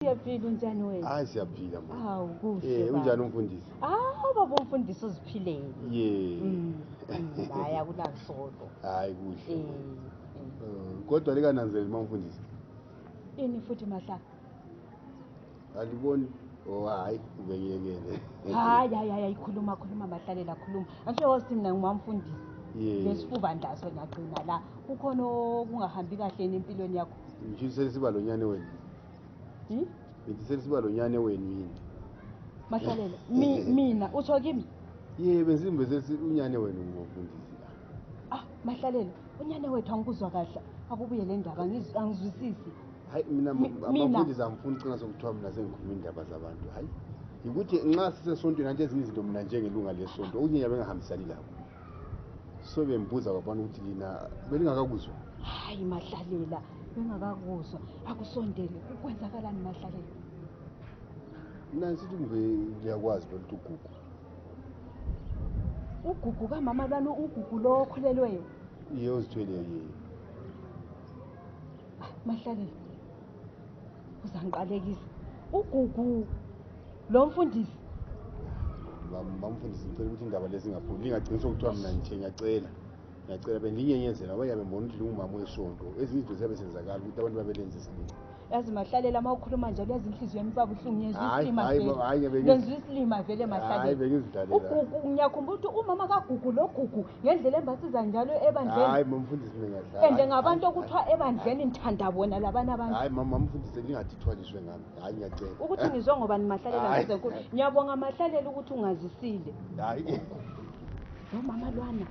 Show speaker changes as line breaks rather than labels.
Siyaphila unjani wena?
Hayi siyaphila mama.
Hawu kuhle.
Unjani umfundisi?
Baba umfundisi uziphilele. Hayi akunasodo.
Hayi kuhle. Kodwa likananzeli umfundisi.
Ini futhi mahla?
Aliboni? Oh hayi ubengiyekele.
Hayi khuluma mahlalela khuluma. Angisho wathi mina ngumfundisi. Lesifuba ndaso ngiyagcina la. Kukhona okungahambi kahle empilweni yakho.
Ngishise siba lonyane wenu. Ngithi selisiba lonyane wenu yini?
Mahlalela, mina utho kimi?
Benzimbe unyane wenu ngumfundisi la.
Mahlalela, unyane wethu angikuzwa kahle. Akubuye le ndaba angizwisisi.
Hayi mina amafundisi amfuni ucina sokuthiwa mina sengikhuluma indaba zabantu. Hayi. Ukuthi nxa sisesontweni nanti ezinye izinto mina njengelunga lesonto unyenya bengahambisani lakho. So bembuza kwabona ukuthi lina belingakakuzwa.
Hayi mahlalela, bengakakuzwa. Akusondele, ukwenzakalani mahlalela?
Mina ngithi ngiyakwazi ukuthi ugugu.
Ugugu kamama lwana ugugu lo okhulelweyo.
Uzithwele yini?
Mahlalela. Uzangiqalekisa. Ugugu lo mfundisi.
Bamfundisi ngicela ukuthi indaba lezi ingaphuli. Lingagcini sokuthiwa mina ngithe ngiyacela benginyenyezela ngoba ngiyabona ukuthi ngumama wesonto. Ezinye izinto ziyabe senzakala ukuthi abantu babelenze isilima.
Yazi mahlalela mawukhuluma njalo yazi inhliziyo yami babuhlungu yezwe isilima vele.
Hayi
Lenza isilima vele mahlalela.
Hayi bengizidalela.
Ugugu ngiyakhumbula ukuthi umama kagugu lo gugu ngendlela embasiza njalo ebandleni.
Hayi mfundisi mina ngiyadlala.
Ende ngabantu okuthiwa ebandleni nithanda bona labana abantu.
Hayi mfundisi lingathithwaliswe ngami. Hayi ngiyacela.
Ukuthi ngizwe ngoba nimahlalela ngezenkulu. Ngiyabonga mahlalela ukuthi ungazisile.
Hayi.
Lo mama lwana.